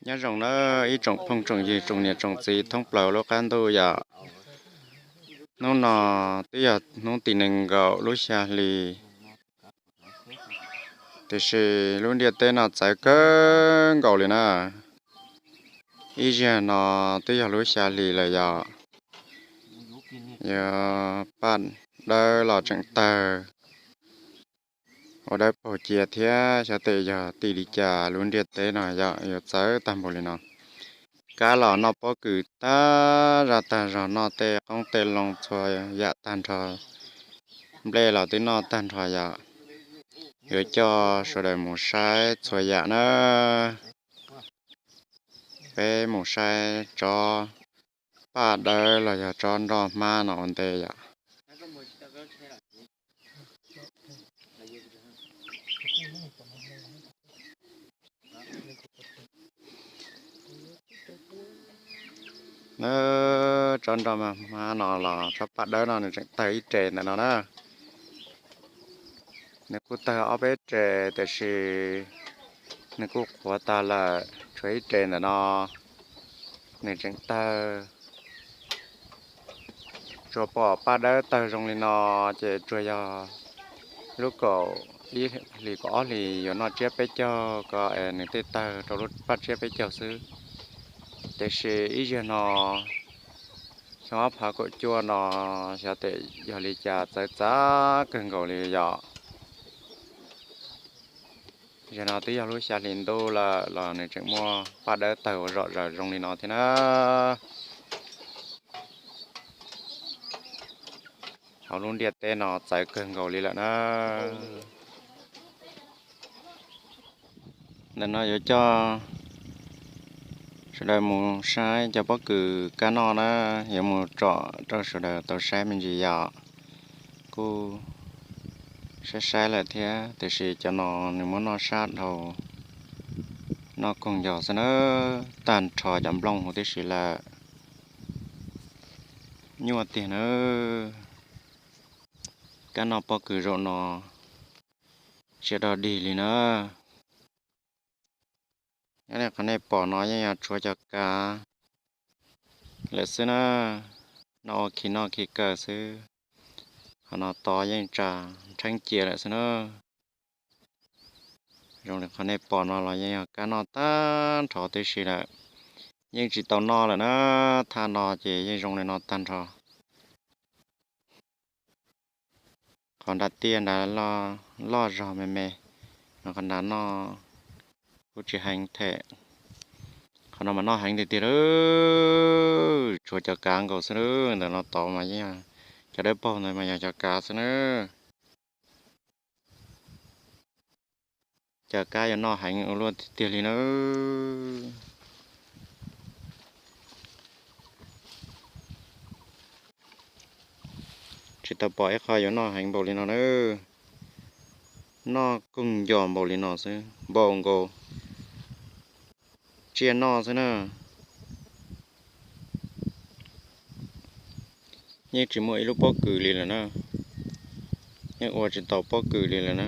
Nyob zoo na ib tsoom phooj tsoom ywg tsoom niam tsoom txiv thoob plaws lub qab ntuj yom. Hnub no twb yog hnub tim nees nkaum lub xya hli, tiam sis lub ntiaj teb no txawv kawg nkaus li na. Ib zaug no twb yog lub xya hli lawm yom. Yog paj dawb los tseem tawg, ua dawb paug cia thiab xyov tes yog tim li cas lub ntiaj teb no yom yuav txawv tag npaum li no. Kab los noj pob kws tag zaj tag zog, noj tej qoob tej loo txhua yam tag nrho, nplej los twb noj tag nrho yom. Yuav coj sawv daws mus saib txhua yam na. Peb mus saib tsob paj dawb los yog tsob nroj hmab no ua ntej yom. Tsob nroj hmab no los tsob paj dawb no nws tseem tawg ib re ntawm no na. Nws kuj tawg ob peb re tiam sis nws kuj qhuav tag lawm, tshuav ib re ntawm no nws tseem tawg. Tsuas pom paj dawb tawg zoo li no ces tsuas yog lub kaum ib hlis kaum ob hlis yuav noj tsiab peb caug ko es nws thiaj tawg rau lub paj tsiab peb caug xwb. Tiam sis ib zaug no xyoo ob phav kaum cuaj no xyov tes yog li cas txawv txav kawg nkaus li yom. Zaum no twb yog lub xya hli ntuj lawm los nws tseem muaj paj dawb tawg ua zom zaws zoo li no thiab na. Hauv lub ntiaj teb no txawv kawg nkaus li lawm na. Ntawm no yuav coj sawv daws mus saib cov pob kws kab noj na, yuav mus tsom rau sawv daws tau saib me ntsis yom. Kuj saib saib lawm thiab tiam sis cov no nws muab noj sab dhau, noj koog ncos xwb na, tag nrho cov nplooj huv tib si lawm. Nyuaj tiag na. Kab noj pob kws zaum no tsis dog dig li na. Qhov nej pom no yeej yog tshuav cov kav lawm xwb na, noj ua khi noj khi kaw xwb. Qhov no tod yeej tsa nrheeb cia lawm xwb na. Zoo li qhov nej pom no los yeej yog kab noj tag nrho tib si lawm, yeej tsis tau noj lawm na. Thaj no ces yeej zoo li no tag nrho. Qhov nrad tiaj nrad loj zog me me, qhov nrad noj kuj tsis heev thiab. Qhov no mas noj heev tiag tiag lawm, tshuav cov kav nkaus xwb lawm. Ntawm no tod mas yeej yog cov dawb paug ntawd mas yog cov kav xwb na. Cov kab yuav noj heev ua luaj tiag tiag li na. Tsis tau pom ib qho yuav noj heev npaum li no na. Noj koog ncos npaum li no xwb, npaum nkaus tsiaj noj xwb na. Yeej tsis muaj ib lub pob kws li lawm na, yeej ua tsis tau pob kws li lawm na.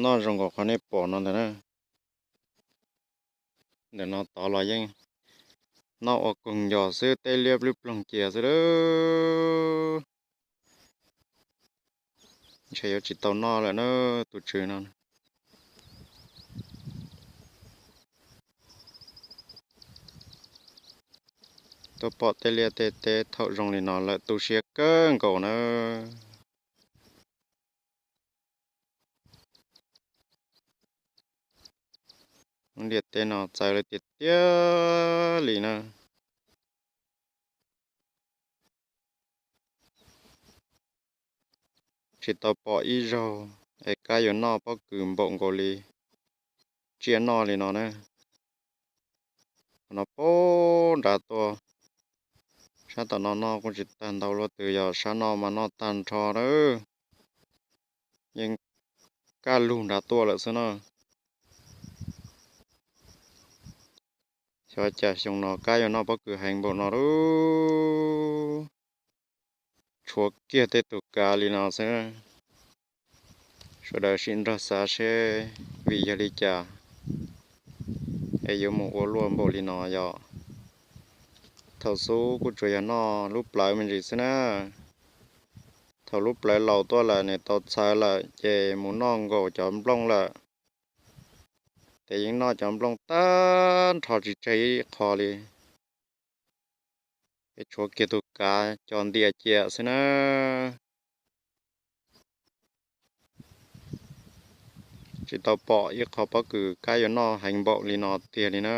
Noj zoo nkaus qhov nej pom no ntawd na. Ntawm no tod los yeej noj ua koog ncos xwb, teb liab plwb ploog cia xwb lawm. Ntshe yuav tsis tau noj lawm na, tus tswv no. Tuaj pom tej liaj tej teb thaum zoo li no lawm tu siab kawg nkaus na. Lub ntiaj teb no txawv lawm tiag tiag li na. Tsis tau pom ib zaug es kab yuav noj pob kws npaum nkaus li tsiaj noj li no na. Qhov no poob nrad tuaj, sab tom no noj kuj tsis tag ntau luaj twg, yog sab no mas noj tag nrho lawm. Yeej kaj lug nrad tuaj lawm xwb na. Xyov cas xyoo no kab yuav noj pob kws heev npaum no lauj. Tshuav kiag tej tus kav li no xwb. Sawv daws sim nrog xav seb vim yog li cas Peb yuav mus ua luaj npaum li no yom. Thaum xub kuj tsuas yog noj lub plawv me ntsis xwb na. Thaum lub plawv laus tuaj lawm nws tau txhawv lawm ces mus noj nkaus cov nplooj lawm. Ces yeej noj cov nplooj tag nrho tsis tseg ib qho li. Peb tshuav kiag tus kav cov ntias cia xwb na. Tsis tau pom ib qho pob kws kab yuav noj heev npaum li no tiag li na.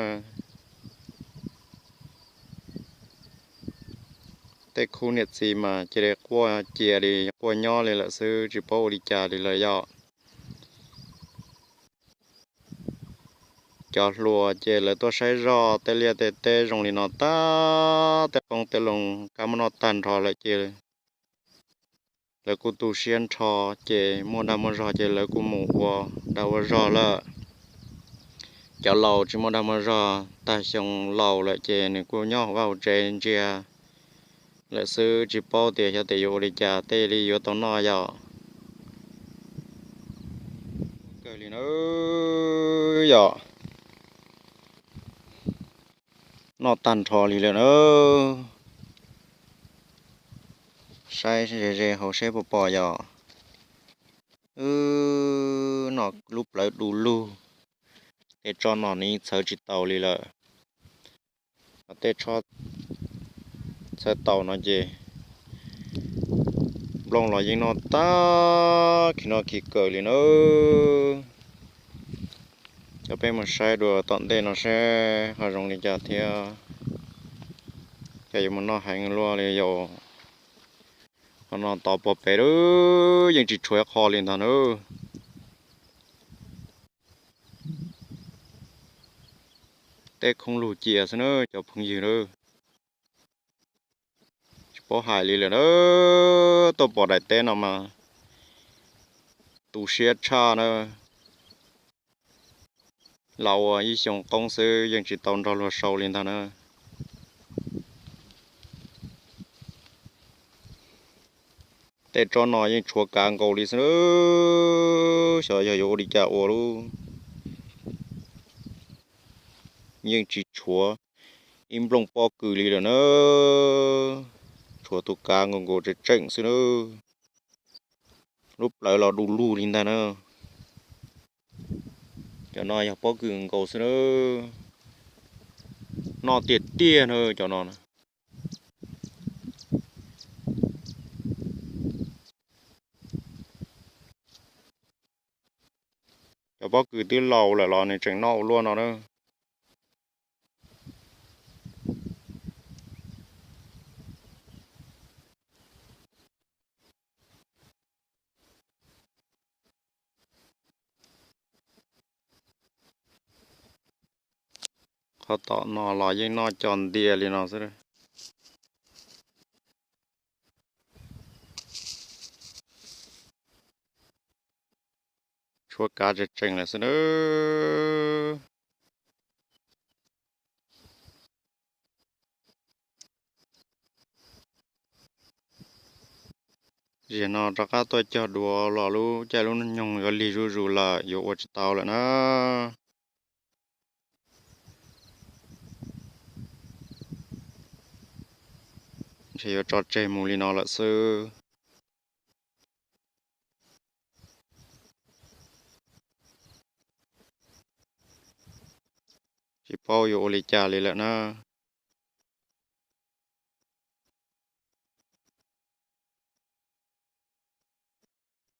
Tej khub niam txiv mas cia li quaj cia li quaj nyob li lawm xwb, tsis paub ua li cas li lawm yom. Cov hluas ces lawv tuaj saib zog tej liaj tej teb zoo li no tag, tej qoob tej loo kab muab noj tag nrho lawm ces lawv kuj tu siab nrho, ces muaj dag muaj zog ces lawv kuj mus ua dag ua zog lawm. Cov laus tsis muaj dag muaj zog, tag xyoo laus lawm ces nws kuj nyob hauv vaj hauv tsev ntsia lawm xwb, tsis paub tias xyov tias yuav ua li cas tej li yuav tau noj yom. Kawg li na yom. Noj tag nrho li lawm na. Saib ze ze hauv seb puas pom yom. Wb noj lub plawv du lug, tej tsob no nws yeej txhawv tsis taus li lawm. Tej tsob txhawv taus no ces nplooj los yeej noj tag khi noj khi kawg li na. Cov peb mus saib dua tom ntej no seb ho zoo li cas thiab. Cov yuav mus noj heev luaj li yom. Qhov no tod puag pem lawm yeej tsis tshuav qho li ntag na. Teb khoob lug cia xwb na cov phooj ywg na. Tsis paub hais li lawm na, tuaj pom daim teb no mas tu siab tshaj na. Los ua ib xyoo qoob xwb yeej tsis tau nrog luag sau li ntag na. Tej tsob no yeej tshuav kav nkaus li xwb na, xyov yog yuav ua li cas ua lub. Yeej tsis tshuav ib nplooj pob kws li lawm na, tshuav tus kav nkaus nkaus tseem tseem xwb na. Lub plawv los du lug li ntag na. Cov no yog pob kws nkaus xwb na, noj tiag tiag na cov no. Cov pob kws twb laus lawm los nws tseem noj ua luaj no na. Qhov tom no los yeej noj co ntias li no xwb. Tshuav kav tseem tseem lawm xwb na. Zaum no rov qab tuaj cog dua los lub caij lub nyoog yuav lig zuj zus lawm yuav ua tsis tau lawm na. Ntshe yuav tso tseg mus li no lawm xwb. Tsis paub yuav ua li cas li lawm na.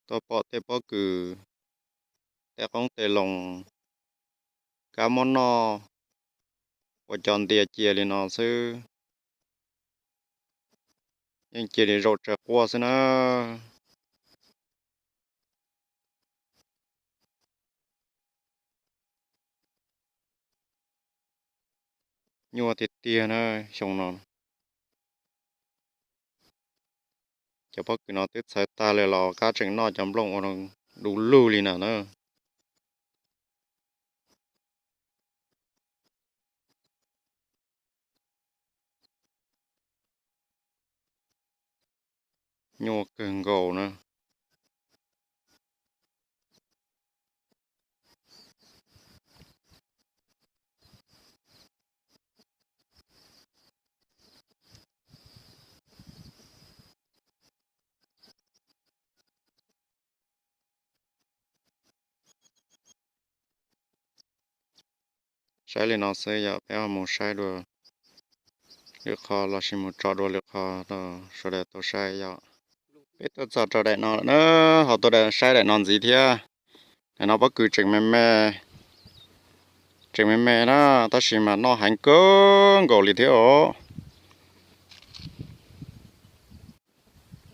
Tuaj pom tej pob kws, tej qoob tej loo, kab muab noj ua co ntias cia li no xwb. Yeej cia li zaum tsawv quaj xwb na. Nyuaj tiag tiag na xyoo no. Cov pob kws no twb txhawv tag lawm los kab tseem noj cov nplooj ua du lug li na na. Nyuaj kawg nkaus na. Saib li no xwb yog peb ho mus saib dua lwm qhov lossis mus tsom dua lwm qhov rau sawv daws tau saib yom. Peb tuaj txog rau daim no lawm na, ho tuaj saib daim no ntxiv thiab. Daim no pob kws tseem me me, tseem me me na, tab sis mas noj heev kawg nkaus li thiab os.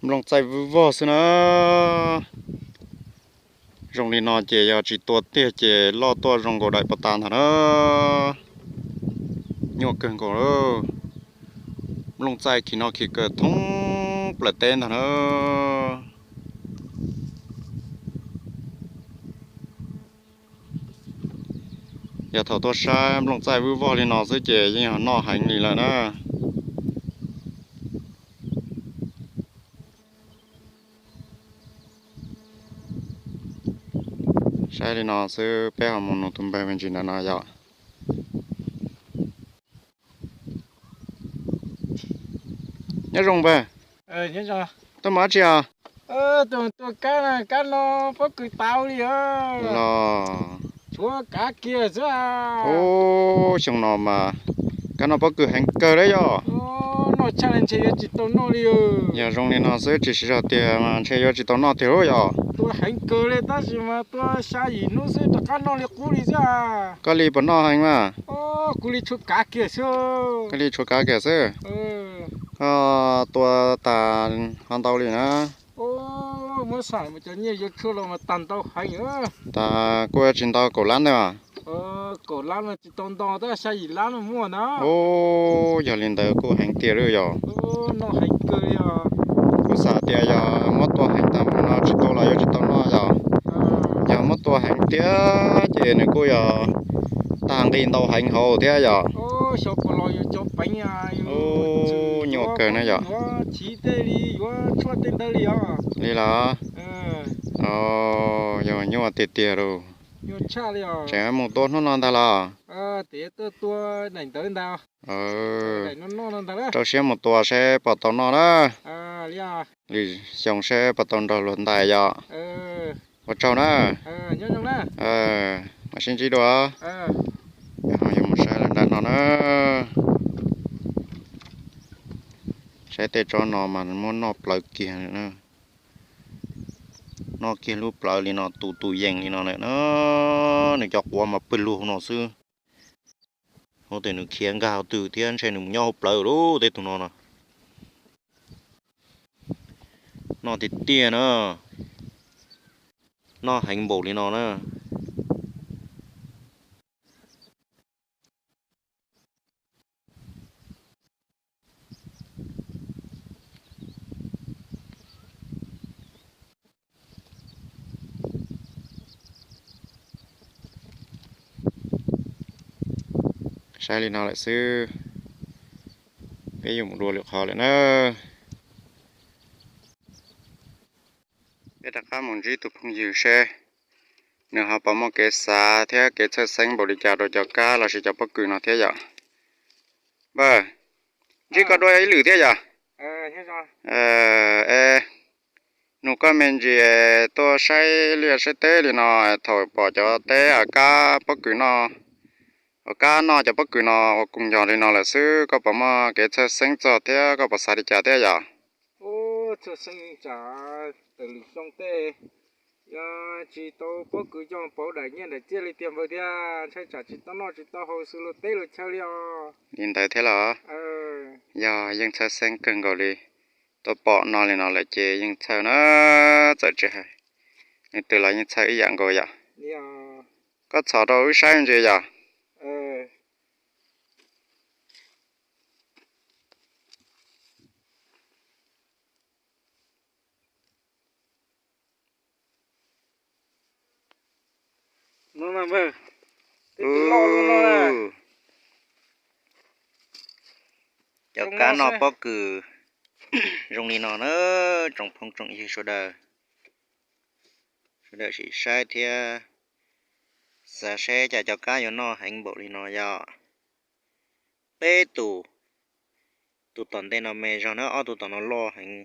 Nplooj txaij vwj vog xwb na. Zoo li no ces yog tsis tua tiag ces loj tuaj zoo nkaus daim pov tas ntag na. Nyuaj kawg nkaus. Nplooj txaij khi no khi kaw thoob plaws teb ntag na. Yog thaum tuaj saib nplooj txaij vwj vog li no xwb ces yeej yog noj heev li lawm na. Saib li no xwb peb ho mus nug tus npawg me ntsis ntawm no yom. Nyob zoo npawg. Tuaj mus dab tsi os? Tua kab, kab no pob kws tau li os. Los tshuav kav kiag xwb. Ub, xyoo no mas kab no pob kws heev kawg li yom. Noj tshaj li ntshe yuav tsis tau noj li. Yog zoo li no xwb tsis siv zog tiag mas ntshe yuav tsis tau noj tiag lauj yom. Tua heev kawg li tab sis mas tua xya yim hnub xwb rov qab noj li qub li xwb. Koj li puas noj heev mas? Kuv li tshuav kav kiag xwb. Koj li tshuav kav kiag xwb. Koj tua tas ho ntau li na? Muab xam mas cov nyiaj yuav tshuaj los mas tag ntau heev. Tas kuj tsis ntau kaum lab ntawd. Kaum lab mas tsis tau ntau tab xya yim lab no muaj na. Ub, yog li ntawd kuj heev tiag li yom. Noj heev kawg li os. Kuv xav tias yog muab tua heev tag mus no tsis tau los yuav tsis tau noj yom. Yog muab tua heev tiag ces nws kuj yog tag nqi ntau heev hauv thiab yom. Ub, nyuaj kawg na yom. Li los? Yog nyuaj tiag tiag lauj. Tseem mus tua hnub no ntag los? Rau siab mus tua seb puas tau noj na. Lwm xyoo seb puas tau nrog luag ntais yom. Ua tsaug na. Mam sib ntsib dua. Ho yuav mus saib lawm nram no na. Saib tej tsob no mas muab noj plawv kiag na. Noj kiag lub plawv li no tus tus yees li no lawm na. Nws cov quav mas pw lug no xwb. Ua tes nws khiav nkag hauv twg thiab ntshe nws mus nyob hauv plawv lawm tej tus no no. Noj tiag tiag na. Noj heev npaum li no na. Saib li no lawm xwb, peb yuav mus dua lwm qhov lawm na. Peb rov qab mus ntsib tus phooj ywg seb nws ho puas muaj kev xav thiab kev txhawj xeeb npaum li cas rau cov kab lossis cov pob kws no thiab yom. Npawg, ntsib koj dua ib lwm thiab yom. Es nug koj me ntsis tuaj saib liaj saib teb li no, thaum pom cov teb kab pob kws no, kab noj cov pob kws no ua koog nco li no lawm xwb, koj puas muaj kev txhawj xeeb txog thiab koj puas xav li cas thiab yom? Ub, txhawj xeeb tsam tawm lwm xyoo tej yog tsis tau pob kws coj pauv daim nyiaj daim txiaj li tiag npawg thiab, ntshai tsam tsis tau noj tsis tau haus xws luag teb luag chaw li os. Li ntawd thiab los? Yog yeej txhawj xeeb kawg nkaus li. Tuaj pom no li no lawm ces yeej txhawj na, txawm tsis hais leej twg los yeej txhawj ib yam nkaus yom. Koj txhom rau wb saib ntsis yom. Cov kab noj pob kws zoo li no na, tsoom phooj tsoom ywg sawv daws, sawv daws sim saib thiab xav seb cas cov kab yuav noj heev npaum li no yom. Peb tus, tus tom ntej no me zog na, ob tug tom no loj heev.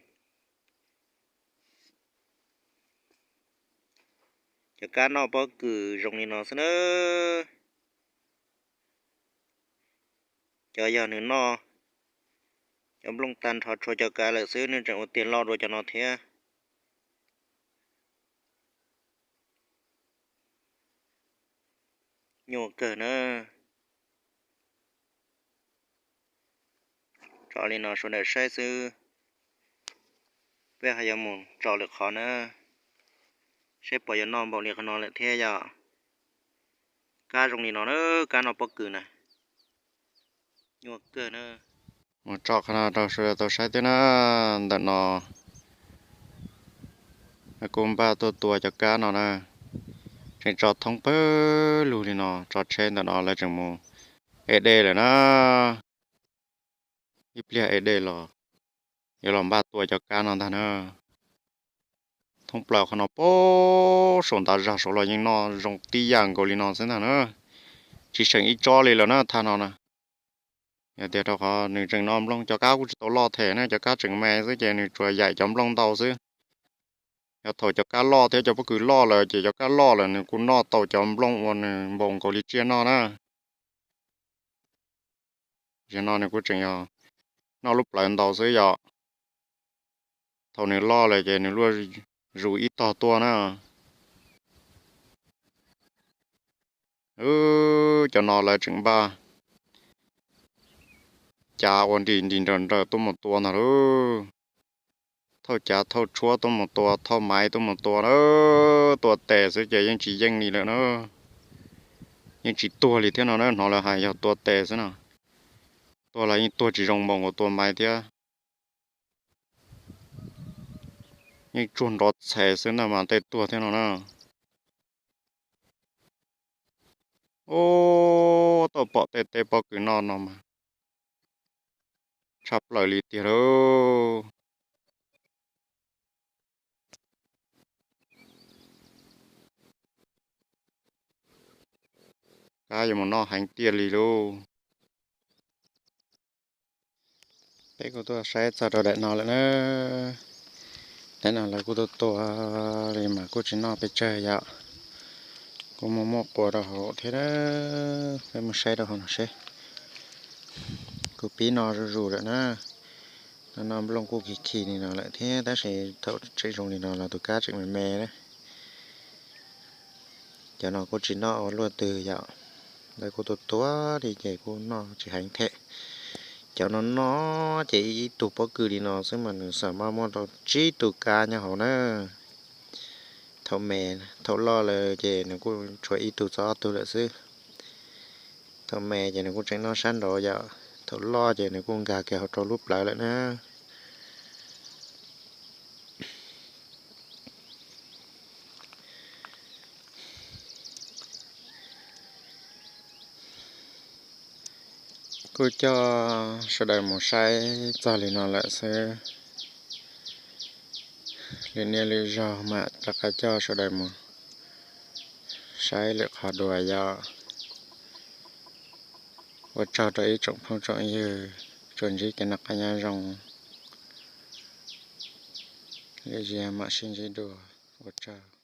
Cov kab noj pob kws zoo li no xwb na. Cov yog nws noj cov nplooj tag nrho tshuav cov kav lawm xwb, nws tseem ua tiag loj dua cov no thiab. Nyuaj kawg na. Tso li no sawv daws saib xwb, peb ho yuav mus tso lwm qhov na, saib puas yuav noj npaum li qhov no lawm thiab yom. Kab zoo li no na, kab noj pob kws na, nyuaj kawg na. Mus tso qhov no rau sawv daws tau saib thiab na. Ntawm no kuj npaj tuaj tua cov kab no na, tseem tso thoob pawg lug li no, tso tsheb ntawm no lawv tseem mus ev dej lawm na. Ib pliag ev dej los yuav los npaj tua cov kab no ntag na. Thoob plaws qhov no puag saum ntav zag saud los yeej noj zoo tib yam nkaus li no xwb ntag na. Tsis seem ib tsob li lawm na thaj no na. Yog tias rau qhov nws tseem noj nplooj, cov kab kuj tsis tau loj them na, cov kab tseem me xwb ces nws tsuas yaim cov nplooj ntau xwb. Yog thaum cov kab loj thiab cov pob kws loj lawm ces cov kab loj lawm nws kuj noj tau cov nplooj uas nws npaum nkaus li tsiaj noj na. Zaum no nws kuj tseem yog noj lub plawv ntau xwb yom. Thaum nws loj lawm ces nws luaj zus ib tog tuaj na. Cov no lawv tseem npaj cav ua nrim nrim nrawm nrawm tuaj mus tua ntag lauj. Thauj cav thauj tshuab tuaj mus tua, thauj maiv tuaj mus tua na. Tua tes xwb ces yeej tsis yeej li lawm na. Yeej tsis tuag li thiab no na, hnov lawv hais yog tua tes xwb no. Tuag los yeej tuag tsis zoo npaum nkaus tua maiv thiab. Yeej tsuag nrov txhais xwb ntag mas tej tuag thiab no na. Ub, tau pom tej teb pob kws noj no mas tshaj plaws li tiag lauj. Kab yuav mus noj heev tiag li lauj. Peb kuj tuaj saib txog rau daim no lawm na. Daim no lawv kuj tuaj tua li mas kuj tsis noj pes tsawg yom. Kuj muaj muaj quas rau hauv thiab. Peb mus saib rau hauv no seb. Kuj pib no zuj zus lawm na. No noj nplooj kuj khi khi li no lawm thiab, tab sis thaum tseem zoo li no los tus kab tseem me me na. Cov no kuj tsis noj ua luaj twg yom. Lawv kuj tua tua li ces kuj noj tsis heev thiab. Cov no no ces ib tug pob kws li no xwb mas nws xam maj muaj rau tsib tug kab nyob hauv na. Thaum me, thaum loj lawm ces nws kuj tshuav ib tug txog ob tug lawm xwb. Thaum me ces nws kuj tseem noj sab nraud yom. Thaum loj ces nws kuj nkag kiag hauv rau lub plawv lawm na. Kuj coj sawv daws mus saib txog li no lawm xwb. Lwm niaj lwm zaug mam rov qab coj sawv daws mus saib lwm qhov dua yom. Ua tsaug rau ib tsoom phooj tsoom ywg tsuas ntsib kev noj qab nyob zoo. Lwm zaug mam sib ntsib dua. Ua tsaug.